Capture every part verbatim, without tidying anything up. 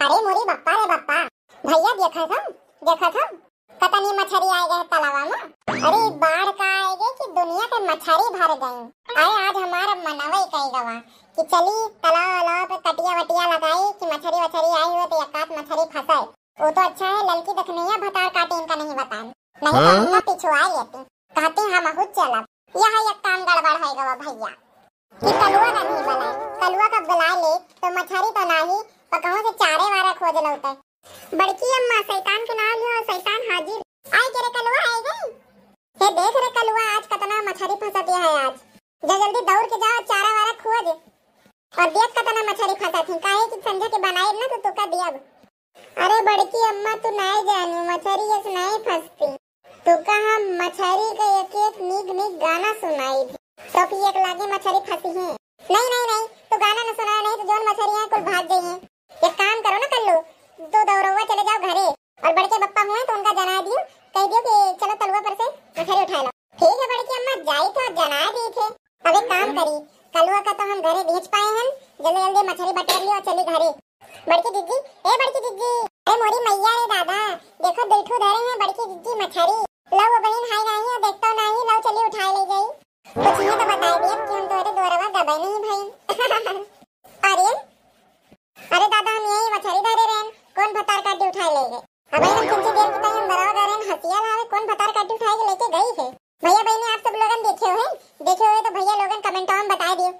अरे मोरी बप्पा रे बप्पा, भैया देखत हौ, देखत हौ, कतनी मछरी आए गए तलावा में। अरे बाढ़ का आए गए कि दुनिया के मछरी भर गई। अरे आज हमार मनवई कई गवा कि चली तलाव वलाव पे कटिया वटिया लगाई कि मछरी वछरी आई हुए तो एक आध मछरी फंसाए। वो तो अच्छा है ललकी दखनैया भतार काटे इनका नहीं बताए, नहीं तो हाँ? हमका पिछुआ लेती। कहती हम अहू चलब। यह एक काम गड़बड़ है गवा भैया कि कलुआ का नहीं बुलाए, कलुआ का बुला ले तो मछरी तो नाही, पर कहूँ से चारे वारा खोज लौटे। बड़की अम्मा, शैतान के नाम लियो, शैतान हाजिर। आई के रे कलुआ, आई गई। हे देख रे कलुआ, आज कतना मछरी फंसती है आज। जा जल्दी दौड़ के जाओ, चारा वारा खोज। और देख कतना मछरी फंसत ही, काहे कि संझा के बनाए ना तो तुका दियब। अरे बड़की अम्मा, तू नाय जानू, मछरी यस नाय फंसती। तुका हम मछरी के एक एक नीक नीक गाना सुनाई। तो फिर एक लागे मछरी फंसी है। नहीं, नहीं, नहीं, तू गाना न सुनाए, नहीं तो जौन मछरी है कुल भाग जाइए। एक काम करो ना कल्लू, तू दौरवा चले जाओ घरे और बड़के बप्पा हुए तो उनका जना दियो, कह दियो कि चलो तलुआ पर से मछरी उठा लो। ठीक है बड़की अम्मा, जाई तो जना दी थे। अब एक काम करी, कलुआ का तो हम घरे भेज पाए हैं, जल्दी जल्दी मछरी बटोर लियो और चली घरे। बड़की जिज्जी, ए बड़की जिज्जी, अरे मोरी मैया रे दादा, देखो बिल्ठू धरे हैं बड़की जिज्जी मछरी। लो वो बहन हाय नहीं है, देखता नहीं, लो चली उठाए ले जाई। कुछ नहीं तो बताए दिए कि हम तोरे दोरवा गबे नहीं भाई। अरे, अरे दादा हम यही मछरी धरे रहन, कौन भतार काटी उठाए ले गए? अब हम कुछ देर के टाइम बराबर रहन, हंसिया लावे, कौन भतार काटी उठाए के लेके गई है? भैया बहनी आप सब लोगन देखे हो, देखे हो तो भैया लोगन comment में बता दियो।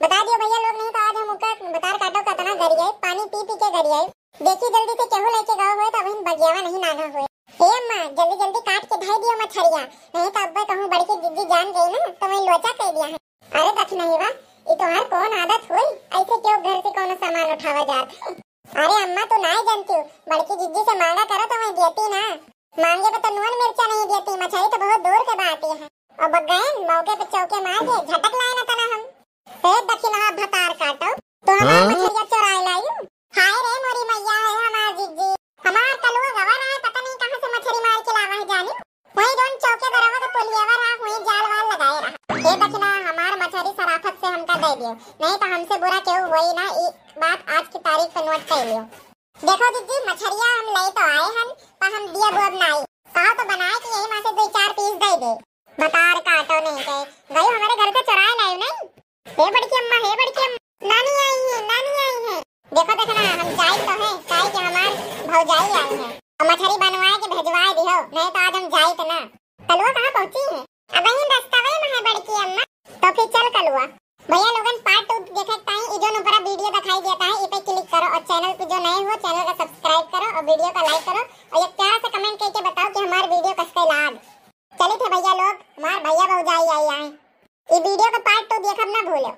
बता दियो भैया लोग, नहीं तो आज हम उनका बतार काटो कितना गरियाई, पानी पी पी के गरियाई। देखी जल्दी से केहू लेके गवा हुए तो अबहिन बगियावा नहीं नाना हुए। हे अम्मा, जल्दी जल्दी काट के धर दियो मछरिया, नहीं तो अब्बे कहूँ बड़की जिज्जी जान गई ना तो वही लोचा कह दिया है। अरे दखिनहिवा, ई तोहार कौन आदत हुई? ऐसे क्यों घर से कौनो सामान उठावा जात है? अरे अम्मा तू नाय जानती हो, बड़की जिज्जी से मांगा करो तो वही देती ना। मांगे पे तो नून मिर्चा नहीं देती, मछरी तो बहुत दूर के बात है। अब गए मौके पे चौके मार के झटक लाए ना तना हम। ए दखिनहा भतार काटो, तो हमार हाँ? मछरिया चोराए लायू। हाय रे मोरी मैया है हमार जिज्जी, हमार कलुआ गवा रहा है, पता नहीं कहाँ से मछरी मार के लावा है जानी। वही जौन चौकीदारवा के पुलियावा रहा, वही जाल वाल लगाए रहा। ए दखिना हमार मछरी सराफत से हमका दे दियो, नहीं तो हमसे बुरा केहू होई ना, ई बात आज की तारीख पे नोट कर लियो। देखो जिज्जी, मछरिया हम ले तो आए हन, पर हम दिया बोब नाई। कहो तो बनाए कि यही में से दो चार पीस दे दे। बतार काटो नहीं के, गई हमारे घर से चुराए लाए नहीं। हे बड़की अम्मा, हे बड़की अम्मा, नानी आई है, नानी आई है। देखो, देखो ना, हम जाई तो हैं, काहे कि हमार भौजाई आई है। अब मछरी बनवाए के भेजवाए दिहो, नहीं तो आज हम जाई तो ना। कलुआ कहाँ पहुँची है? अब यहीं रस्तवे में है बड़की अम्मा। तो फिर चल कलुआ। भैया लोगन, part two देखे के ताई ई जोन ऊपरा video दिखाई देता है, ई पे click करो और channel पे जो नए हो, channel का subscribe करो और video का like करो और एक प्यारा सा comment करके बताओ कि हमार video कस के लाग। चलित है भैया लोग, हमार भैया भौजाई आई आए। ई video का part two देखब ना भूलो।